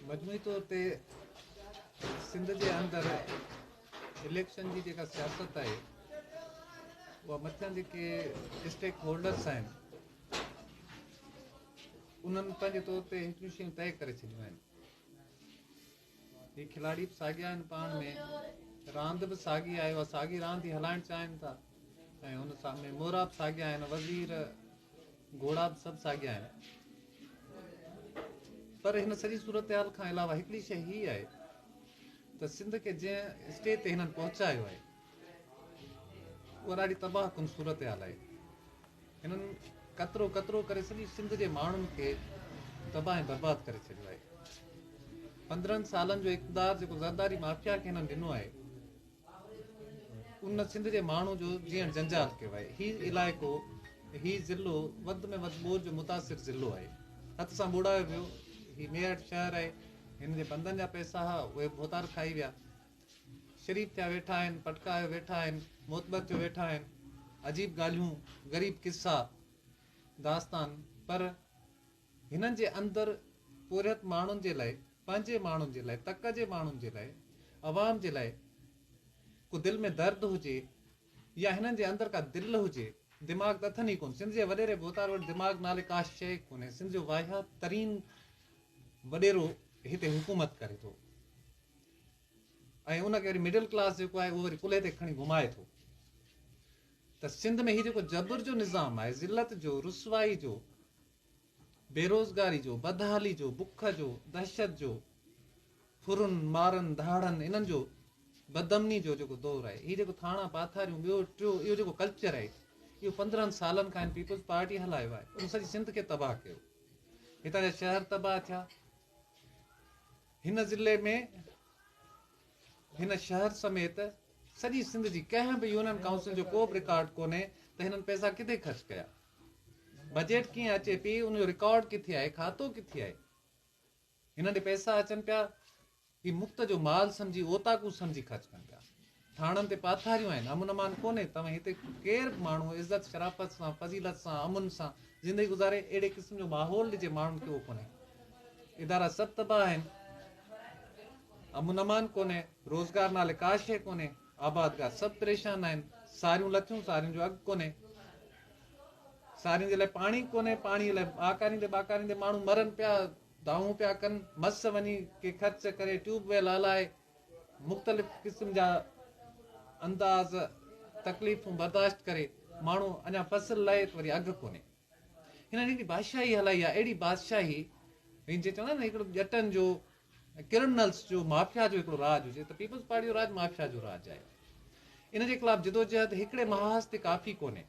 مجموعي طور تي سنڌ جي اندر اليڪشن جي جيڪا سياست آهي اها مٿيان جيڪي اسٽيڪ هولڊرس آهن انهن پنهنجي طور تي هڪڙيون شيون طئي ڪري ڇڏيون آهن. هي کلاڙي به ساڳيا آهن پاڻ ۾ راند به ساڳي آهي اها ساڳي راند ئي هلائڻ چاهين ٿا ۽ ان سان ۾ مورا به ساڳيا آهن وزير گهوڙا به سڀ ساڳيا آهن پر هن سڄي صورتحال کان علاوه هڪڙي شيء هي آهي ته سنڌ کي جنهن اسٽيج تي هنن پهچايو آهي اها ڏاڍي تباهه ڪن صورتحال آهي. هنن قطرو قطرو ڪري سڄي سنڌ جي ماڻهن کي تباهه ۽ برباد ڪري ڇڏيو آهي. 15 سالن جو اقتدار جيڪو زرداري مافيا کي هنن ڏنو آهي ان سنڌ جي ماڻهو جو جيئڻ جنجال ڪيو آهي. هي علائقو هي ضلعو وڌ ۾ وڌ ٻوڏ جو متاثر ضلعو آهي. هٿ سان ٻوڙايو ويو. هي ميهڙ شهر آهي. هن جي بندن جا پئسا ها اهي به ڀوتار کائي ويا. شريف ٿيا ويٺا آهن، پٽڪا هيو ويٺا آهن، معتبر ٿيو ويٺا آهن، عجيب ڳالهيون، غريب قصا، داستان، پر هنن جي اندر پورهيت ماڻهن جي لاء، پنهنجي ماڻهن جي لاء، تڪ جي ماڻهن جي لاء، عوام جي لاء ڪو دل ۾ درد هجي يا هنن جي اندر ڪا دل هجي، دماغ ته اٿن ئي ڪونه، سنڌ جي وڏيري ڀوتار وٽ دماغ نالي ڪا شيء ڪونهي، سنڌ جو واهيات ترين وڏيرو هتي حڪومت ڪري ٿو. ۽ ان کي وري مڊل ڪلاس جيڪو آهي اهو وري ڪلهي تي کڻي گهمائي ٿو ته سنڌ ۾ هي جيڪو جبر جو نظام آهي ذلت جو رسوائي جو بيروزگاري جو بدحالي جو بک جو دهشت جو ڦرن مارن ڌاڙن انهن جو بدامني جو جيڪو دور آهي هي جيڪو ٿاڻا پاٿاريون ٻيو ٽيو اهو جيڪو ڪلچر آهي اهو 15 سالن کان پيپلز پارٽي هلايو آهي ان سڄي سنڌ کي تباهه ڪيو هتان جا شهر تباهه ٿيا هن ضلعي ۾ هن شهر سميت سڄي سنڌ جي ڪنهن به يونين ڪائونسل جو ڪو به رڪارڊ ڪونهي ته هنن پئسا ڪٿي خرچ ڪيا، بجيٽ ڪيئن اچي پئي ان جو رڪارڊ ڪٿي آهي، کاتو ڪٿي آهي، هنن ڏي پئسا اچن پيا هي مفت جو مال سمجهي اوطاقون سمجهي خرچ ڪن پيا. ٿاڻن تي پاٿاريون آهن، امن امان ڪونهي، توهين هتي ڪير به ماڻهو عزت شرافت سان، فضيلت سان، امن سان زندگي گذاري اهڙي قسم جو ماحول ڏجي ماڻهن کي اهو ڪونهي. ادارا سڀ تباهه آهن، امن امان ڪونهي، روزگار نالي ڪا شيء ڪونهي، آبادگار سڀ پريشان آهن، ساريون لٿيون سارين جو اگهه ڪونهي، سارين جي لاء پاڻي ڪونهي، پاڻي لاء ٻاڪاريندي ٻاڪاريندي ماڻهو مرن پيا، دانهون پيا ڪن، مس وڃي ڪي خرچ ڪري ٽيوب ويل هلائي مختلف قسم جا انداز تڪليفون برداشت ڪري ماڻهو اڃا فصل لهي ته وري اگهه ڪونهي. هنن هڪڙي بادشاهي هلائي آهي، اهڙي بادشاهي جيئن چوندا آهن نه هڪڙو ڄٽن جو ڪرمنلز جو مافيا جو هڪڙو راڄ هجي ته پيپلز پارٽي جو راڄ مافيا جو راڄ آهي. ان جي خلاف جدوجهد هڪڙي محاذ تي ڪافي ڪونهي.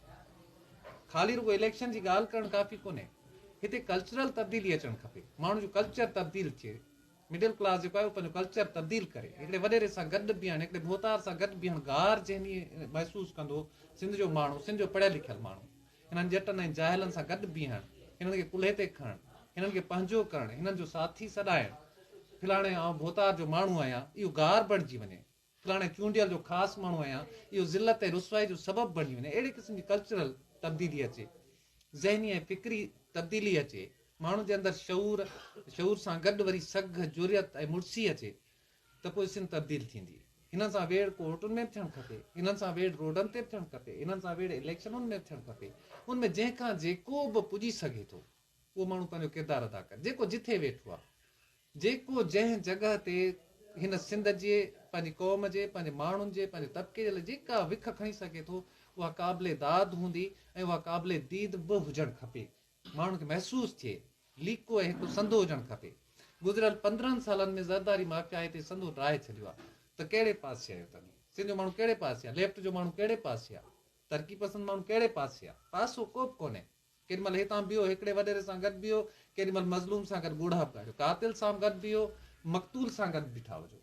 خالي رڳو اليڪشن جي ڳالهه ڪرڻ ڪافي ڪونهي. هتي ڪلچرل تبديلي اچڻ کپي. ماڻهن جو ڪلچر تبديل ٿئي. مڊل ڪلاس جيڪو آهي اهو پنهنجو ڪلچر تبديل ڪري. هڪڙي وڏيري سان گڏ بيهڻ، هڪڙي ڀوتار سان گڏ بيهڻ گار جنهن ڏينهن محسوس ڪندو سنڌ جو ماڻهو، سنڌ جو پڙهيل لکيل ماڻهو هنن ڄٽن ۽ جاهلن سان گڏ بيهڻ، هنن کي ڪلهي تي کڻڻ، هنن کي پنهنجو ڪرڻ، هنن جو ساٿي سڏائڻ، فلاڻي آئون ڀوتار جو ماڻهو آهيان، اهو گار بڻجي وڃي. فلاڻي چونڊيل جو خاص ماڻهو آهيان، اهو ذلت ۽ رسوائي جو سبب بڻجي وڃي، اهڙي قسم جي ڪلچرل تبديلي اچي، ذهني ۽ فڪري تبديلي اچي، ماڻهن جي اندر شعور، شعور سان گڏ وري سگهه، جرئت ۽ مڙسي اچي ته پوء سنڌ تبديل ٿيندي. هنن سان ويڙهه ڪورٽن ۾ به ٿيڻ کپي، هنن سان ويڙهه روڊن تي به ٿيڻ کپي، هنن سان ويڙهه اليڪشنن ۾ به ٿيڻ کپي، ان ۾ جنهن کان جيڪو به پڄي سگهي ٿو، اهو ماڻهو پنهنجو ڪردار ادا ڪري، جيڪو جٿي ويٺو آهي، جيڪو جنهن جڳهه تي هن سنڌ جي، پنهنجي قوم جي، پنهنجي ماڻهن جي، پنهنجي طبقي جي لاء جيڪا وک کڻي سگهي ٿو، اها قابل داد هوندي ۽ اها قابل ديد به هجڻ کپي. ماڻهن کي محسوس ٿئي. ليڪو ۽ هڪ سنڌو هجڻ کپي. گذريل 15 سالن ۾ زرداري مافيا هتي سنڌو ڊاهي ڇڏيو آهي ته ڪهڙي پاسي آهيو توهين؟ سنڌ جو ماڻهو ڪهڙي پاسي آهي؟ ليفٽ جو ماڻهو ڪهڙي پاسي آهي؟ ترقي پسند ماڻهو ڪهڙي پاسي آهي؟ پاسو ڪو به ڪونهي. ڪيڏي مهل هتان بيهو هڪڙي وڏيري سان گڏ بيهو، ڪيڏي مهل مظلوم سان گڏ ڳوڙها به ڳاڙيو، قاتل سان به گڏ بيهو، مقتول سان گڏ بيٺا هجو.